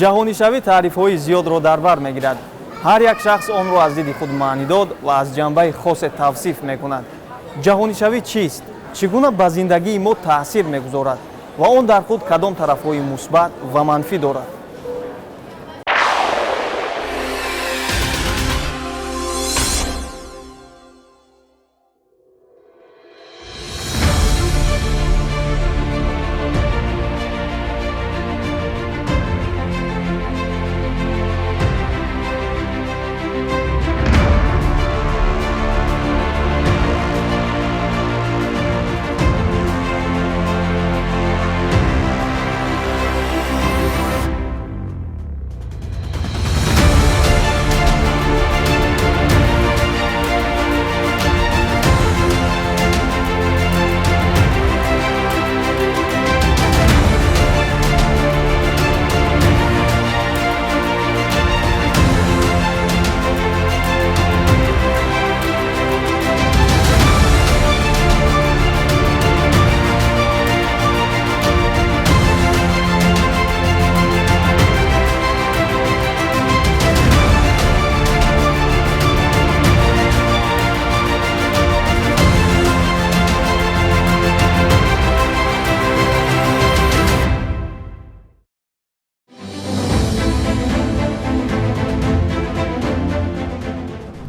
Ҷаҳонишавӣ таърифҳои зиёдро дар бар мегирад. Ҳар як шахс онро аз диди худ маънидод ва аз ҷанбаи хосе тавсиф мекунад. Ҷаҳонишавӣ чист? Чӣ гуна ба зиндагии мо таъсир мегузорад ва он дар худ кадом тарафҳои мусбат ва манфӣ дорад?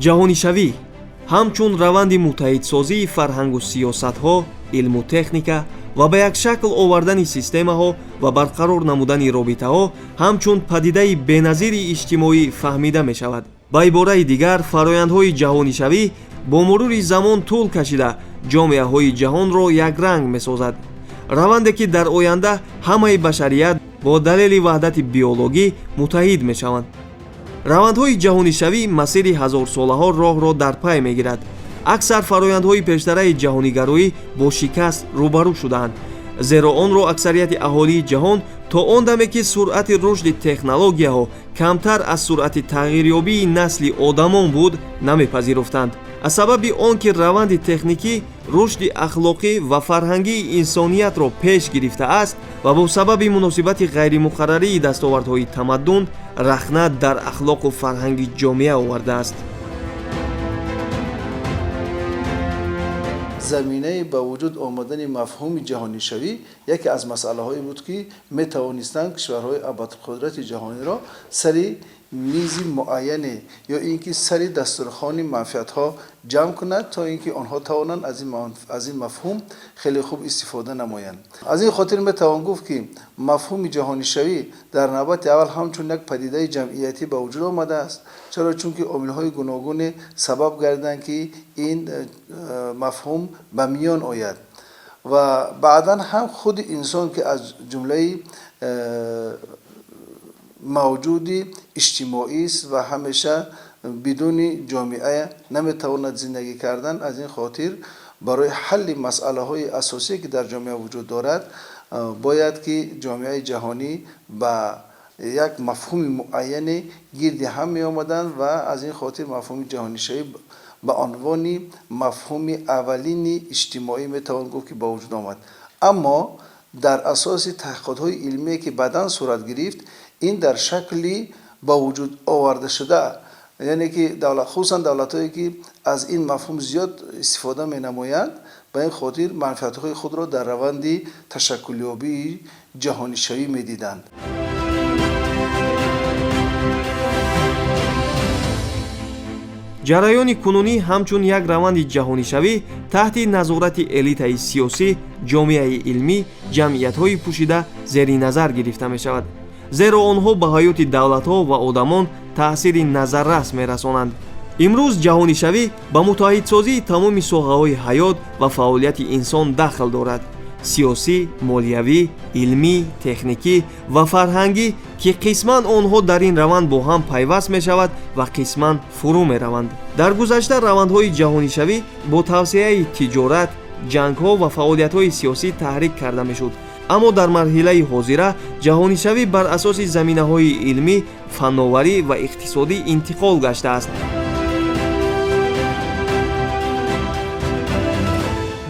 Ҷаҳонишавӣ ҳамчун раванди муттаҳидсозии фарҳангу сиёсатҳо, илму техника ва ба як шакл овардани системаҳо ва барқарор намудани робитаҳо ҳамчун падидаи беназири иҷтимоӣ фаҳмида мешавад. Ба ибораи дигар, фарояндҳои ҷаҳонишавӣ бо мурури замон тӯл кашида ҷомеаҳои ҷаҳонро якранг месозад, раванде ки дар оянда ҳамаи башарият бо далели ваҳдати биологӣ муттаҳид мешаванд. Равандҳои ҷаҳонишавӣ масири ҳазорсолаҳо роҳро дар пай мегирад. Аксар фарояндҳои пештараи ҷаҳонигароӣ бо шикаст рӯбарӯ шудаанд, зеро онро аксарияти аҳолии ҷаҳон то он даме ки суръати рушди технологияҳо камтар аз суръати тағйирёбии насли одамон буд, намепазируфтанд. Аз сабаби он ки раванди техникӣ рушди ахлоқӣ ва фарҳангии инсониятро пеш гирифтааст ва бо сабаби муносибати ғайримуқаррарии дастовардҳои тамаддун рахна дар ахлоқу фарҳанги ҷомеа овардааст. Заминаи ба вуҷуд омадани мафҳуми ҷаҳонишавӣ яке аз масъалаҳое буд, ки метавонистанд кишварҳои абарқудрати ҷаҳониро сари мизи муайяне ё ин ки сари дастурхони манфиатҳо ҷамъ кунад, то ин ки онҳо тавонанд аз ин мафҳум хеле хуб истифода намоянд. Аз ин хотир метавон гуфт, ки мафҳуми ҷаҳонишавӣ дар навбати аввал ҳамчун як падидаи ҷамъиятӣ ба вуҷуд омадааст. Чаро? Чунки омилҳои гуногуне сабаб гардиданд, ки ин мафҳум ба миён ояд ва баъдан ҳам худи инсон, ки аз ҷумлаи мавҷуди иҷтимоист ва ҳамеша бидуни ҷомеа наметавонад зиндагӣ кардан. Аз ин хотир барои ҳалли масъалаҳои асосие, ки дар ҷомеа вуҷуд дорад, бояд ки ҷомеаи ҷаҳонӣ ба як мафҳуми муайяне гирди ҳам меомаданд ва аз ин хотир мафҳуми ҷаҳонишавӣ ба унвони мафҳуми аввалини иҷтимоӣ метавон гуфт, ки ба вуҷуд омад. Аммо дар асоси таҳқиқотҳои илмие, ки баъдан сурат гирифт, ин дар шакли ба вуҷуд оварда шуда, яъне ки хусусан давлатҳое, ки аз ин мафҳум зиёд истифода менамоянд, ба ин хотир манфиатҳои худро дар раванди ташаккулёбии ҷаҳонишавӣ медиданд. Ҷараёни кунунӣ ҳамчун як раванди ҷаҳонишавӣ таҳти назорати элитаи сиёсӣ, ҷомеаи илмӣ, ҷамъиятҳои пӯшида зери назар гирифта мешавад, зеро онҳо ба ҳаёти давлатҳо ва одамон таъсири назаррас мерасонанд. Имрӯз ҷаҳонишавӣ ба муттаҳидсозии тамоми соҳаҳои ҳаёт ва фаъолияти инсон дахл дорад. Сиёсӣ, молиявӣ, илмӣ, техникӣ ва фарҳангӣ, ки қисман онҳо дар ин раванд бо ҳам пайваст мешавад ва қисман фурӯ мераванд. Дар гузашта равандҳои ҷаҳонишавӣ бо тавсеаи тиҷорат, ҷангҳо ва фаъолиятҳои сиёсӣ таҳрик карда мешуд, аммо дар марҳилаи ҳозира ҷаҳонишавӣ бар асоси заминаҳои илмӣ, фанноварӣ ва иқтисодӣ интиқол гаштааст.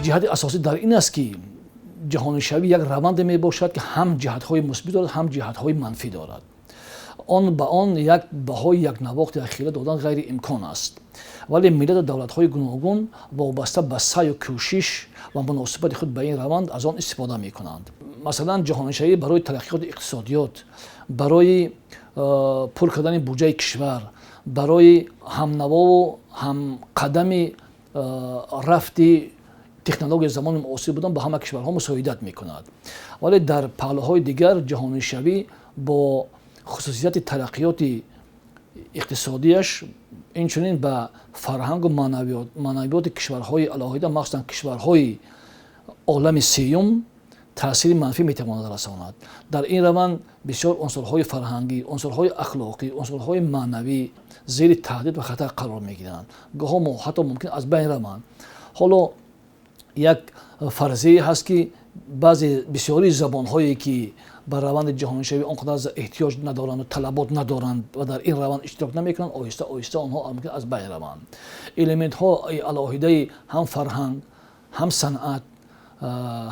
Ҷиҳати асосӣ дар ин аст, ки ҷаҳонишавӣ як раванде мебошад, ки ҳам ҷиҳатҳои мусбӣ дорад, ҳам ҷиҳатҳои манфӣ дорад. Он ба он як баҳои якнавохт, якхела додан ғайриимкон аст, вале миллату давлатҳои гуногун вобаста ба саъю кӯшиш ва муносибати худ ба ин раванд аз он истифода мекунанд. Масалан, ҷаҳонишавӣ барои тараққиёти иқтисодиёт, барои пур кардани буҷаи кишвар, барои ҳамнавову ҳамқадами рафти технологияи замони муосир будан ба ҳама кишварҳо мусоидат мекунад. Вале дар паҳлӯҳои дигар ҷаҳонишавӣ бо хусусияти тараққиёти иқтисодияш инчунин ба фарҳангу маънавиёти кишварҳои алоҳида, махсусан кишварҳои олами сеюм, таъсири манфӣ метавонад расонад. Дар ин раванд бисёр унсурҳои фарҳангӣ, унсурҳои ахлоқӣ, унсурҳои маънавӣ зери таҳдид ва хатар қарор мегиранд, гоҳо ҳатто мумкин аз байн раванд. Ҳоло як фарзие ҳаст, ки баъзе бисёри забонҳое, ки ба раванди ҷаҳонишавӣ он қадар эҳтиёҷ надоранд, талабот надоранд ва дар ин раванд иштирок намекунанд, оҳиста оҳиста онҳо мумкин аз байн раванд. Элементҳои алоҳидаи ҳам фарҳанг, ҳам санъат,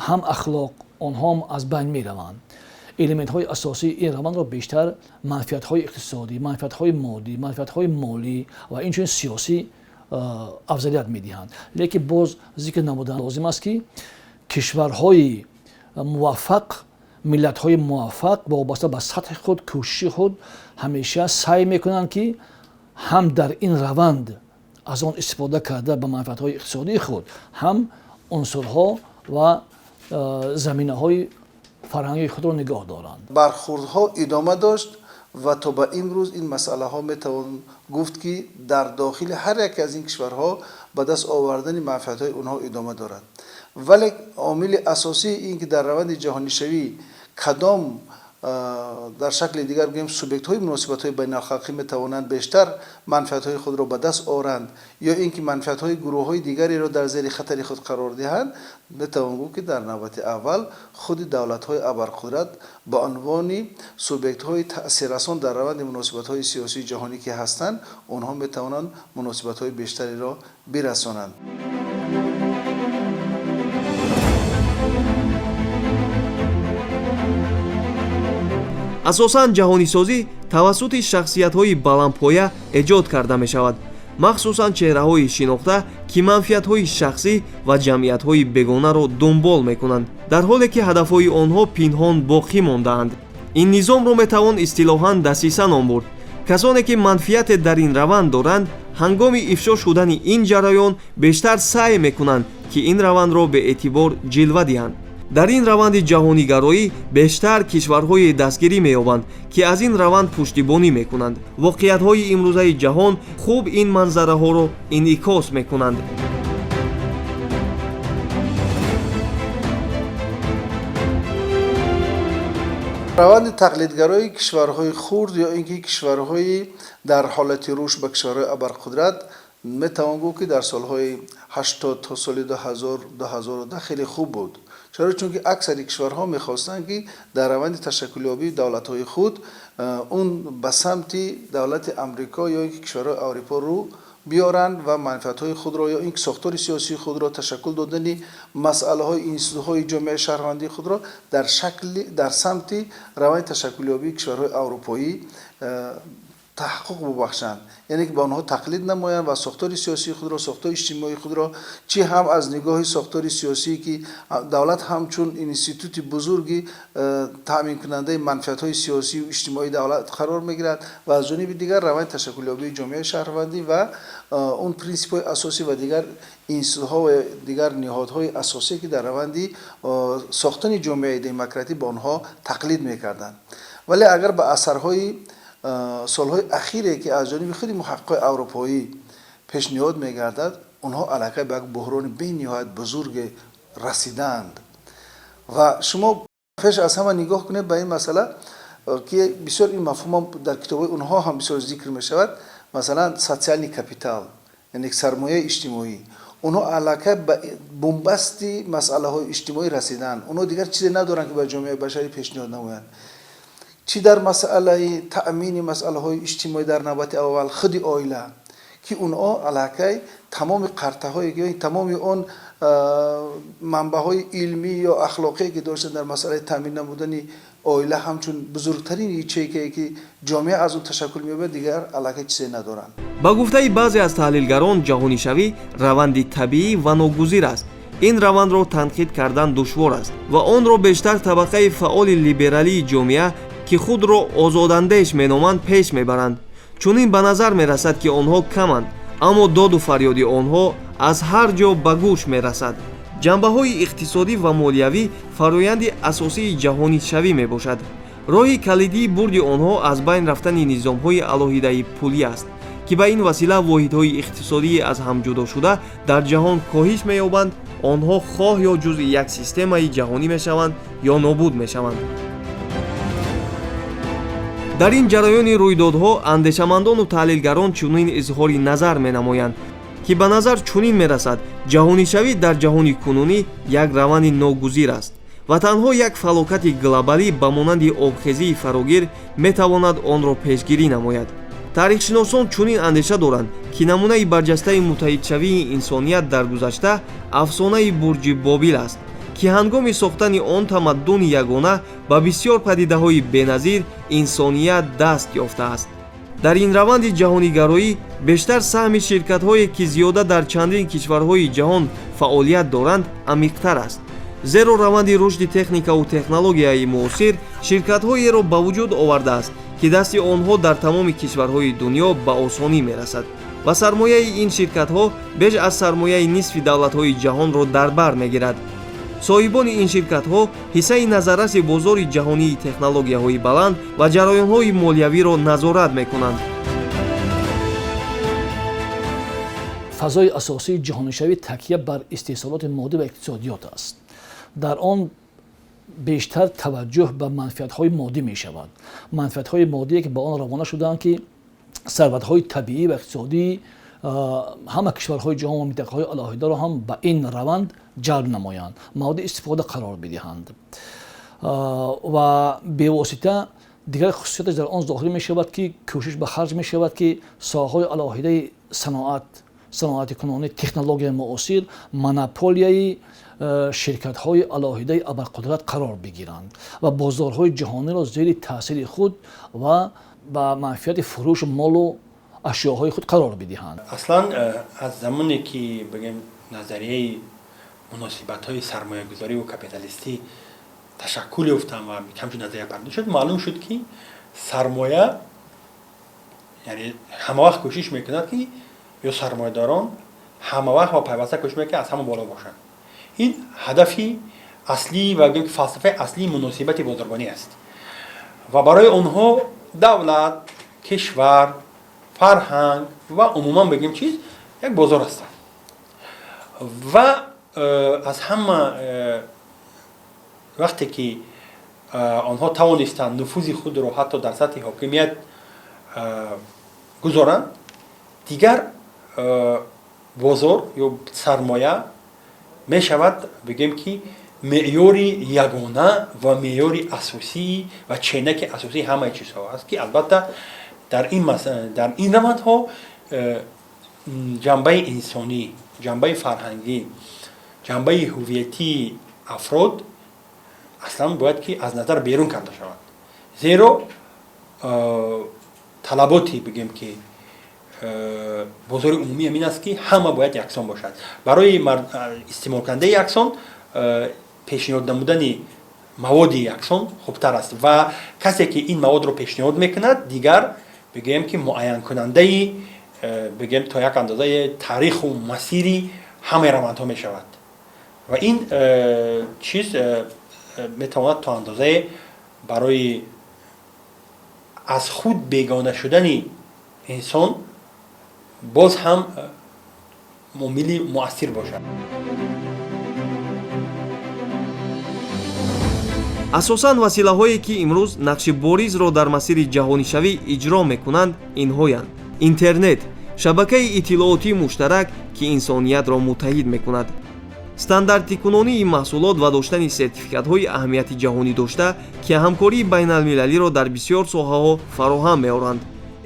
ҳам ахлоқ, онҳо аз байн мераванд. Элементҳои асосии ин равандро бештар манфиатҳои иқтисодӣ, манфиатҳои моддӣ, манфиатҳои молӣ ва инчунин сиёсӣ афзалият медиҳанд. Лекин боз зикр намудан лозим аст, ки кишварҳои муваффақ, миллатҳои муваффақ вобаста ба сатҳи худ, кӯшиши худ ҳамеша саъй мекунанд, ки ҳам дар ин раванд аз он истифода карда ба манфиатҳои иқтисодии худ, ҳам унсурҳо ва заминаҳои фарҳангии худро нигоҳ доранд. Бархӯрдҳо идома дошт ва то ба имрӯз ин масъалаҳо метавон гуфт, ки дар дохили ҳар яке аз ин кишварҳо ба даст овардани манфиатҳои онҳо идома дорад. Вале омили асосии ин ки дар раванди ҷаҳонишавӣ кадом, дар шакли дигар гӯем, субъектҳои муносибатҳои байналхалқӣ метавонанд бештар манфиатҳои худро ба даст оранд ё ин ки манфиатҳои гурӯҳҳои дигареро дар зери хатари худ қарор диҳанд, метавон гуфт, ки дар навбати аввал худи давлатҳои абарқудрат ба унвони субъектҳои таъсиррасон дар раванди муносибатҳои сиёсии ҷаҳонӣ ки ҳастанд, онҳо метавонанд муносибатҳои бештареро бирасонанд. Асосан ҷаҳонисозӣ тавассути шахсиятҳои баландпоя эҷод карда мешавад, махсусан чеҳраҳои шинохта, ки манфиатҳои шахсӣ ва ҷамъиятҳои бегонаро дунбол мекунанд, дар ҳоле ки ҳадафҳои онҳо пинҳон боқӣ мондаанд. Ин низомро метавон истилоҳан дасиса ном бурд. Касоне ки манфиате дар ин раванд доранд, ҳангоми ифшо шудани ин ҷараён бештар саъй мекунанд, ки ин равандро беэътибор ҷилва диҳанд. Дар ин раванди ҷаҳонигароӣ бештар кишварҳое дастгирӣ меёбанд, ки аз ин раванд пуштибонӣ мекунанд. Воқеиятҳои имрӯзаи ҷаҳон хуб ин манзараҳоро инъикос мекунанд. Раванди тақлидгарои кишварҳои хурд ё ин ки кишварҳои дар ҳолати рушд ба кишварҳои абарқудрат метавон гуфт, ки дар солҳои 80 то соли 2000, 2010 хеле хуб буд. Чаро? Чунки аксари кишварҳо мехостанд, ки дар раванди ташаккулёбии давлатҳои худ он ба самти давлати Амрико ё ин ки кишварҳои Аврупо рӯ биёранд ва манфиатҳои худро ё ин ки сохтори сиёсии худро, ташаккул додани масъалаҳои институтҳои ҷомеаи шаҳрвандии худро дар шакли дар самти раванди ташаккулёбии кишварҳои аврупоӣ таҳаққуқ бубахшанд, яъне ки ба онҳо тақлид намоянд ва сохтори сиёсии худро, сохтори иҷтимоии худро, чӣ ҳам аз нигоҳи сохтори сиёсӣ, ки давлат ҳамчун институти бузурги таъминкунандаи манфиатҳои сиёсию иҷтимоии давлат қарор мегирад, ва аз ҷониби дигар раванди ташаккулёбии ҷомеаи шаҳрвандӣ ва он принсипҳои асосӣ ва дигар институтҳо ва дигар ниҳодҳои асосие, ки дар раванди сохтани ҷомеаи демократӣ ба онҳо тақлид мекарданд. Вале агар ба асарҳои солҳои ахире, ки аз ҷониби худи муҳаққиқои аврупоӣ пешниҳод мегардад, онҳо аллакай ба як буҳрони бениҳоят бузурге расидаанд. Ва шумо пеш аз ҳама нигоҳ кунед ба ин масъала, ки бисёр ин мафҳум дар китобҳои онҳо ҳам бисёр зикр мешавад, масалан, социальный капитал, яъне сармояи иҷтимоӣ. Онҳо аллакай ба бунбасти масъалаҳои иҷтимоӣ расиданд. Онҳо дигар чизе надоранд, ки ба ҷомеаи башарӣ пешниҳод намоянд, чӣ дар масъалаи таъмини масъалаҳои иҷтимоӣ, дар навбати аввал худи оила, ки онҳо аллакай тамоми қартаҳое ки тамоми он манбаъҳои илмӣ ё ахлоқие, ки доштанд дар масъалаи таъмин намудани оила ҳамчун бузургтарин ячейкае, ки ҷомеа аз он ташаккул меёбад, дигар аллакай чизе надоранд. Ба гуфтаи баъзе аз таҳлилгарон, ҷаҳонишавӣ раванди табиӣ ва ногузир аст. Ин равандро танқид кардан душвор аст ва онро бештар табақаи фаъоли либералии ҷомеа, ки худро озодандеш меноманд, пеш мебаранд. Чунин ба назар мерасад, ки онҳо каманд, аммо доду фарёди онҳо аз ҳар ҷо ба гӯш мерасад. Ҷанбаҳои иқтисодӣ ва молиявӣ фароянди асосии ҷаҳонишавӣ мебошад. Роҳи калидии бурди онҳо аз байн рафтани низомҳои алоҳидаи пулӣ аст, ки ба ин васила воҳидҳои иқтисодии аз ҳам ҷудошуда дар ҷаҳон коҳиш меёбанд. Онҳо хоҳ ё ҷузъи як системаи ҷаҳонӣ мешаванд, ё нобуд мешаванд. Дар ин ҷараёни рӯйдодҳо андешамандону таҳлилгарон чунин изҳори назар менамоянд, ки ба назар чунин мерасад: ҷаҳонишавӣ дар ҷаҳони кунунӣ як раванди ногузир аст ва танҳо як фалокати глобалӣ ба монанди обхезии фарогир метавонад онро пешгирӣ намояд. Таърихшиносон чунин андеша доранд, ки намунаи барҷастаи муттаҳидшавии инсоният дар гузашта афсонаи бурҷи Бобил аст, ки ҳангоми сохтани он тамаддуни ягона ба бисёр падидаҳои беназир инсоният даст ёфтааст. Дар ин раванди ҷаҳонигароӣ бештар саҳми ширкатҳое, ки зиёда дар чандин кишварҳои ҷаҳон фаъолият доранд, амиқтар аст, зеро раванди рушди техникаву технологияи муосир ширкатҳоеро ба вуҷуд овардааст, ки дасти онҳо дар тамоми кишварҳои дунё ба осонӣ мерасад ва сармояи ин ширкатҳо беш аз сармояи нисфи давлатҳои ҷаҳонро дар бар мегирад. Соҳибони ин ширкатҳо ҳиссаи назарраси бозори ҷаҳонии технологияҳои баланд ва ҷараёнҳои молиявиро назорат мекунанд. Фазои асосии ҷаҳонишавӣ такя бар истеҳсолоти моддӣ ва иқтисодиёт аст. Дар он бештар таваҷҷӯҳ ба манфиатҳои моддӣ мешавад, манфиатҳои моддие, ки ба он равона шудаанд, ки сарватҳои табиӣ ва иқтисодии ҳама кишварҳои ҷаҳон ва минтақаҳои алоҳидаро ҳам ба ин раванд ҷалб намоянд, мавриди истифода қарор бидиҳанд. Ва бевосита дигар хусусияташ дар он зоҳир мешавад, ки кӯшиш ба харҷ мешавад, ки соҳаҳои алоҳидаи саноат, саноати кунунӣ, технологияи муосир монополияи ширкатҳои алоҳидаи абарқудрат қарор бигиранд ва бозорҳои ҷаҳониро зери таъсири худ ва ба манфиати фурӯши молу ашёҳои худ қарор бидиҳанд. Аслан аз замоне ки, бигем, назарияи муносибатҳои сармоягузорӣ ва капиталистӣ ташаккул ёфтанд ва ҳамчун назария пардохт шуд, маълум шуд, ки сармоя, яъне, ҳамавақт кӯшиш мекунад, ки ё сармоядорон ҳамавақт ва пайваста кӯшиш мекунад, ки аз ҳама боло бошанд. Ин ҳадафи аслӣ ва фалсафаи аслии муносибати бозаргонӣ аст ва барои онҳо давлат, кишвар, фарҳанг ва умуман, бигем, чиз як бозор ҳастанд. Ва аз ҳама вақте ки онҳо тавонистанд нуфузи худро ҳатто дар сатҳи ҳокимият гузоранд, дигар бозор ё сармоя мешавад, бигем, ки меъёри ягона ва меъёри асосӣ ва ченаки асосии ҳамаи чизҳо аст, ки албатта дар ин равандҳо ҷанбаи инсонӣ, ҷанбаи фарҳангӣ, ҷанбаи ҳувиятии афрод аслан бояд ки аз назар берун карда шавад, зеро талаботи, бигем, ки бозори умумӣ ҳамин аст, ки ҳама бояд яксон бошад. Барои истеъмолкунандаи яксон пешниҳод намудани маводи яксон хубтар аст ва касе, ки ин маводро пешниҳод мекунад, дигар, бигӯем, ки муайянкунандаи, бигӯем, то як андозаи таъриху масири ҳамаи равандҳо мешавад. Ва ин чиз метавонад то андозае барои аз худ бегона шудани инсон боз ҳам омили муассир бошад. Асосан василаҳое, ки имрӯз нақши боризро дар масири ҷаҳонишавӣ иҷро мекунанд, инҳоянд: интернет, шабакаи иттилоотии муштарак, ки инсониятро муттаҳид мекунад, стандартикунонии маҳсулот ва доштани сертификатҳои аҳамияти ҷаҳонӣ дошта, ки ҳамкории байналмилалиро дар бисёр соҳаҳо фароҳам меоранд,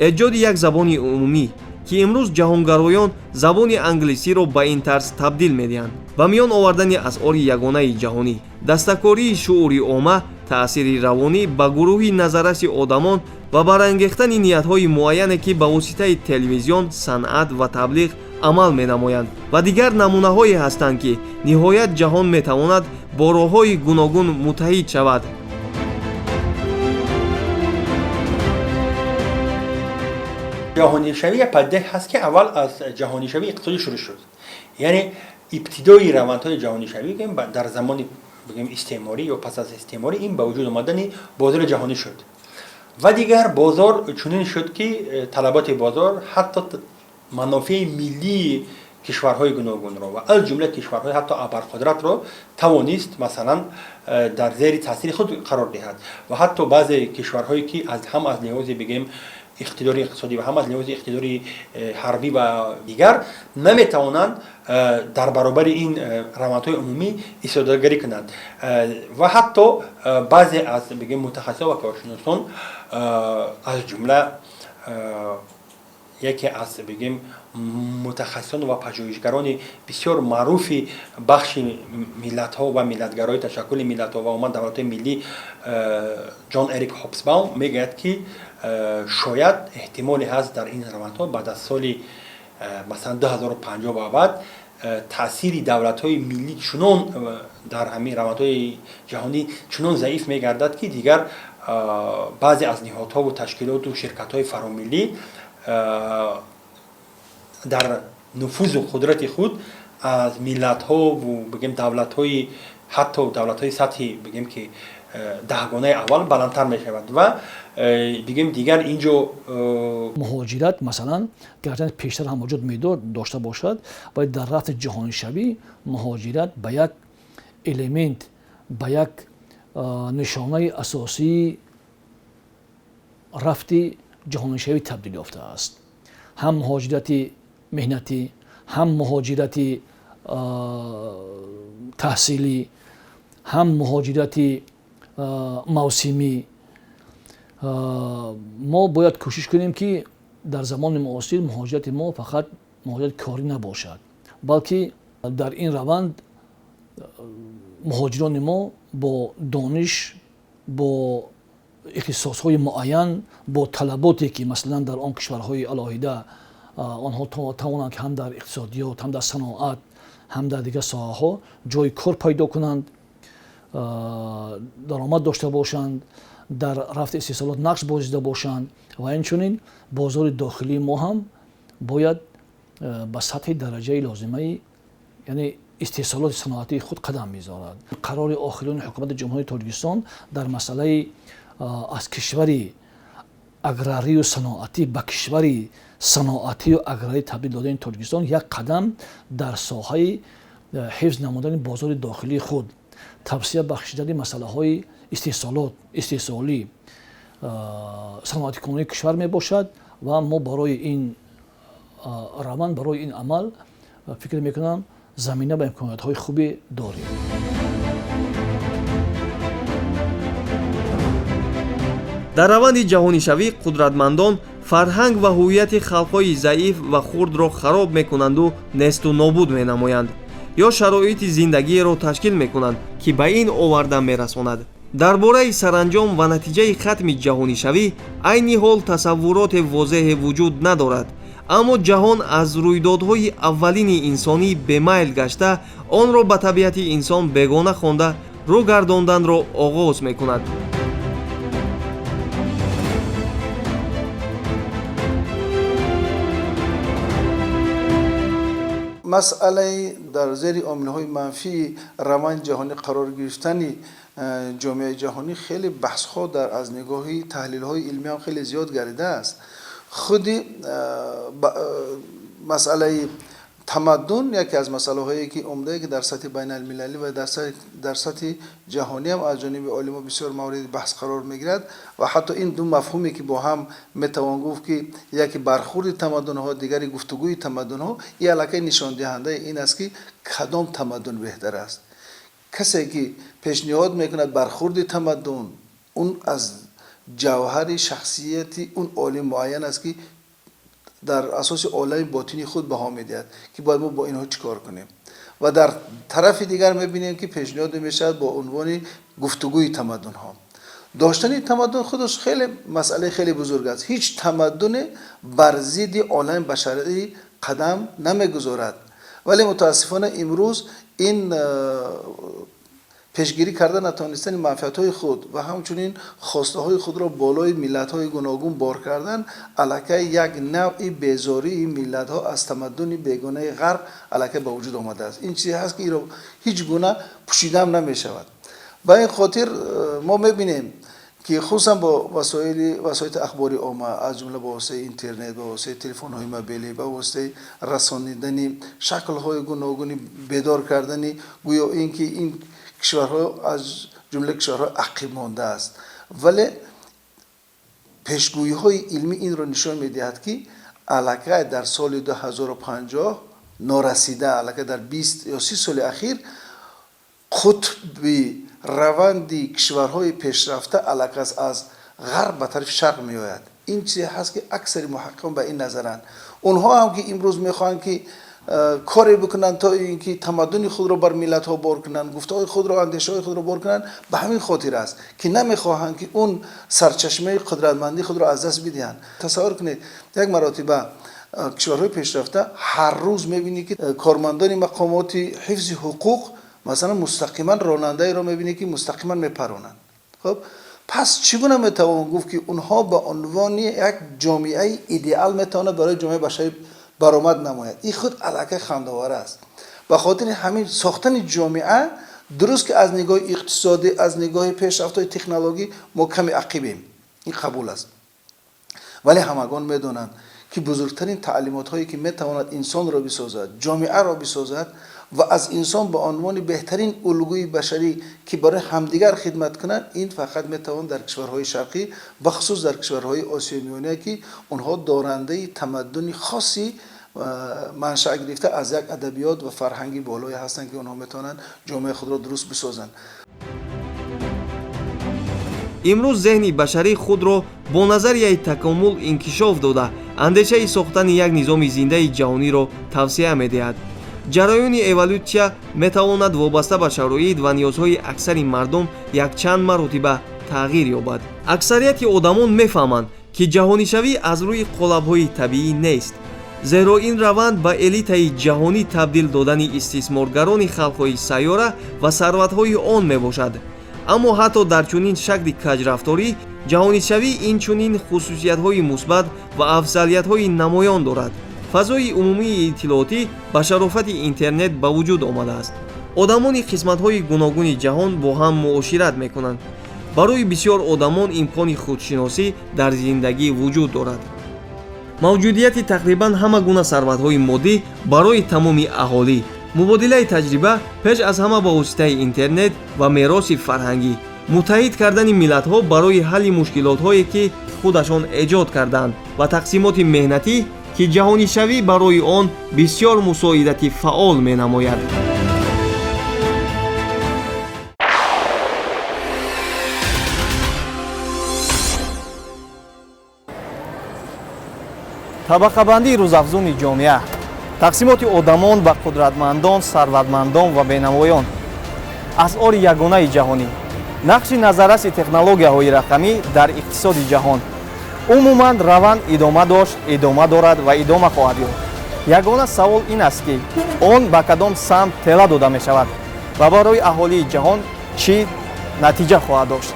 эҷоди як забони умумӣ, ки имрӯз ҷаҳонгароён забони англисиро ба ин тарз табдил медиҳанд, ба миён овардани асъори ягонаи ҷаҳонӣ, дастакории шуъури омма, таъсири равонӣ ба гурӯҳи назарраси одамон ва барангехтани ниятҳои муайяне, ки ба воситаи телевизион, санъат ва таблиғ амал менамоянд, ва дигар намунаҳое ҳастанд, ки ниҳоят ҷаҳон метавонад бо роҳҳои гуногун муттаҳид шавад. Ҷаҳонишавӣ як падидае ҳаст, ки аввал аз ҷаҳонишавии иқтисодӣ шурӯъ шуд. Яъне ибтидои равандҳои ҷаҳонишавӣ дар замони, бигем, истеъморӣ ё пас аз истеъморӣ ин ба вуҷуд омадани бозори ҷаҳонӣ шуд. Ва дигар бозор чунин шуд, ки талаботи бозор ҳатто манофеи миллии кишварҳои гуногунро ва аз ҷумла кишварҳои ҳатто абарқудратро тавонист, масалан, дар зери таъсири худ қарор диҳад. Ва ҳатто баъзе кишварҳое, ки ҳам аз лиҳози, бигем, иқтидори иқтисодӣ ва ҳам аз лиҳози иқтидори ҳарбӣ ва дигар наметавонанд дар баробари ин равандҳои умумӣ истодагарӣ кунанд. Ва ҳатто баъзе аз, бигем, мутахассисон ва коршиносон, аз ҷумла яке аз, бигем, мутахассисон ва пажӯҳишгарони бисёр маъруфи бахши миллатҳо ва миллатгарои, ташаккули миллатҳо ва умуман давлатҳои миллӣ, Ҷон Эрик Ҳобсбаум мегӯяд, ки шояд эҳтимоле ҳаст, дар ин равандҳо баъд аз соли, масалан, 2050 ба баъд таъсири давлатҳои миллӣ чунон дар ҳамин равандҳои ҷаҳонӣ чунон заиф мегардад, ки дигар баъзе аз ниҳодҳову ташкилоту ширкатҳои фаромиллӣ дар нуфузу қудрати худ аз миллатҳову, бигем, давлатҳои, ҳатто давлатҳои сатҳи, бигем, ки даҳгонаи аввал баландтар мешавад ва, бигем, дигар ин ҷо Муҳоҷират, масалан, гарчанд пештар ҳам вуҷуд медор дошта бошад, вале дар рафти ҷаҳонишавӣ муҳоҷират ба як элемент, ба як нишонаи асосии рафти ҷаҳонишавӣ табдил ёфтааст. Ҳам муҳоҷирати меҳнатӣ, ҳам муҳоҷирати таҳсилӣ, ҳам муҳоҷирати мавсимӣ. Мо бояд кӯшиш кунем, ки дар замони муосир муҳоҷирати мо фақат муҳоҷирати корӣ набошад, балки дар ин раванд муҳоҷирони мо бо дониш, бо ихтисосҳои муайян, бо талаботе, ки масалан дар он кишварҳои алоҳида онҳо тавонанд, ки ҳам дар иқтисодиёт, ҳам дар саноат, ҳам дар дигар соҳаҳо ҷои кор пайдо кунанд, даромад дошта бошанд, дар рафти истеҳсолот нақш бозида бошанд. Ва инчунин бозори дохилии мо ҳам бояд ба сатҳи дараҷаи лозимаи, яъне истеҳсолоти саноатии худ қадам мегузорад. Қарори охирини ҳукумати Ҷумҳурии Тоҷикистон дар масъалаи аз кишвари аграрию саноатӣ ба кишвари саноатию аграрӣ табдил додани Тоҷикистон як қадам дар соҳаи ҳифз намудани бозори дохилии худ, тавсия бахшидани масъалаҳои истеҳсолот, истеҳсолӣ, саноатикунонии кишвар мебошад. Ва мо барои ин раванд, барои ин амал, фикр мекунам, замина ва имкониятҳои хубе дорем. Дар раванди ҷаҳонишавӣ қудратмандон фарҳанг ва ҳуввияти халқҳои заиф ва хурдро хароб мекунанду несту нобуд менамоянд ё шароити зиндагиеро ташкил мекунанд, ки ба ин оварда мерасонад. Дар бораи саранҷом ва натиҷаи хатми ҷаҳонишавӣ айни ҳол тасаввуроте возеҳе вуҷуд надорад, аммо ҷаҳон аз рӯйдодҳои аввалини инсонӣ бемайл гашта, онро ба табиати инсон бегона хонда, рӯ гардонданро оғоз мекунад. Масъалаи дар зери омилҳои манфии раванди ҷаҳонӣ қарор гирифтани ҷомеаи ҷаҳонӣ хеле баҳсҳо дар аз нигоҳи таҳлилҳои илмӣ ҳам хеле зиёд гардидааст. Худи масъалаи Тамаддун яке аз масъалаҳое ки умдае ки дар сатҳи байналмилалӣ ва дар сатҳи ҷаҳонӣ ҳам аз ҷониби олимо бисёр мавриди баҳс қарор мегирад ва ҳатто ин ду мафҳуме ки бо ҳам метавон гуфт ки яке бархурди тамаддунҳо, дигари гуфтугӯи тамаддунҳо, ин аллакай нишондиҳандаи ин аст ки кадом тамаддун беҳтар аст. Касе ки пешниҳод мекунад бархурди тамаддун, он аз ҷавҳари шахсияти он олим муайян аст ки дар асоси олами ботинии худ баҳо медиҳад ки бояд мо бо инҳо чӣ кор кунем. Ва дар тарафи дигар мебинем ки пешниҳод мешавад бо унвони гуфтугӯи тамаддунҳо. Доштани тамаддун худаш хеле масъалаи хеле бузург аст. Ҳеҷ тамаддуне бар зидди олами башарӣ қадам намегузорад, вале мутаассифона имрӯз ин пешгирӣ карда натавонистани манфиатҳои худ ва ҳамчунин хостаҳои худро болои миллатҳои гуногун бор кардан аллакай як навъи безории миллатҳо аз тамаддуни бегонаи ғарб аллакай ба вуҷуд омадааст. Ин чизе ҳаст ки инро ҳеҷ гуна пӯшидаам намешавад. Ба ин хотир мо мебинем ки хусусан бо васоити ахбори омма, аз ҷумла ба воситаи интернет, ба воситаи телефонҳои мобилӣ, ба воситаи расонидани шаклҳои гуногуни бедор кардани гӯё ин ки ин кишварҳо аз ҷумлаи кишварҳои ақиб мондааст, вале пешгӯиҳои илмӣ инро нишон медиҳад ки аллакай дар соли 2050 норасида, аллакай дар 20 ё 30 соли ахир қутби раванди кишварҳои пешрафта аллакай аз ғарб ба тарафи шарқ меояд. Ин чизе ҳаст ки аксари муҳаққиқон ба ин назаранд. Онҳо ҳам ки имрӯз мехоҳанд ки коре бикунанд то ин ки тамаддуни худро бар миллатҳо бор кунанд, гуфтаҳои худро, андешаҳои худро бор кунанд, ба ҳамин хотир аст ки намехоҳанд ки он сарчашмаи қудратмандии худро аз даст бидиҳанд. Тасаввур кунед, як маротиба кишварҳои пешрафта ҳар рӯз мебинӣ ки кормандони мақомоти ҳифзи ҳуқуқ масалан мустақиман ронандаеро мебинӣ ки мустақиман мепаронанд. Хоб, пас чӣ гуна метавон гуфт ки онҳо ба унвони як ҷомеаи идеал метавонад барои ҷомеаи башарӣ баромад намояд? Ин худ аллакай хандовар аст. Ба хотири ҳамин сохтани ҷомеа дуруст ки аз нигоҳи иқтисодӣ, аз нигоҳи пешрафтҳои технологӣ мо каме ақибем, ин қабул аст, вале ҳамагон медонанд ки бузургтарин таълимотҳое ки метавонад инсонро бисозад, ҷомеаро бисозад ва аз инсон ба унвони беҳтарин улгӯи башарӣ ки барои ҳамдигар хидмат кунанд, ин фақат метавон дар кишварҳои шарқӣ, бахусус дар кишварҳои осиёи миёна ки онҳо дорандаи тамаддуни хоси маншаъ гирифта аз як адабиёт ва фарҳанги болое ҳастанд ки онҳо метавонанд ҷомеаи худро дуруст бисозанд. Имрӯз зеҳни башарӣ худро бо назарияи такомул инкишоф дода, андешаи сохтани як низоми зиндаи ҷаҳониро тавсия медиҳад. Ҷараёни эволютсия метавонад вобаста ба шароит ва ниёзҳои аксари мардум якчанд маротиба тағйир ёбад. Аксарияти одамон мефаҳманд, ки ҷаҳонишавӣ аз рӯи қолабҳои табиӣ нест, зеро ин раванд ба элитаи ҷаҳонӣ табдил додани истисморгарони халқҳои сайёра ва сарватҳои он мебошад. Аммо ҳатто дар чунин шакли каҷрафторӣ ҷаҳонишавӣ инчунин хусусиятҳои мусбат ва афзалиятҳои намоён дорад. Фазои умумии иттилоотӣ ба шарофати интернет ба вуҷуд омадааст. Одамони қисматҳои гуногуни ҷаҳон бо ҳам муошират мекунанд. Барои бисёр одамон имкони худшиносӣ дар зиндагӣ вуҷуд дорад. Мавҷудияти тақрибан ҳама гуна сарватҳои моддӣ барои тамоми аҳолӣ, мубодилаи таҷриба пеш аз ҳама ба воситаи интернет ва мероси фарҳангӣ, муттаҳид кардани миллатҳо барои ҳалли мушкилотҳое ки худашон эҷод карданд ва тақсимоти меҳнатӣ ки ҷаҳонишавӣ барои он бисёр мусоидати фаъол менамояд. Табақабандии рӯзафзуни ҷомеа, тақсимоти одамон ба қудратмандон, сарватмандон ва бенавоён, асъори ягонаи ҷаҳонӣ, нақши назарраси технологияҳои рақамӣ дар иқтисоди ҷаҳон. Умуман раванд идома дошт, идома дорад ва идома хоҳад ёфт. Ягона савол ин аст ки он ба кадом самт тела дода мешавад ва барои аҳолии ҷаҳон чӣ натиҷа хоҳад дошт.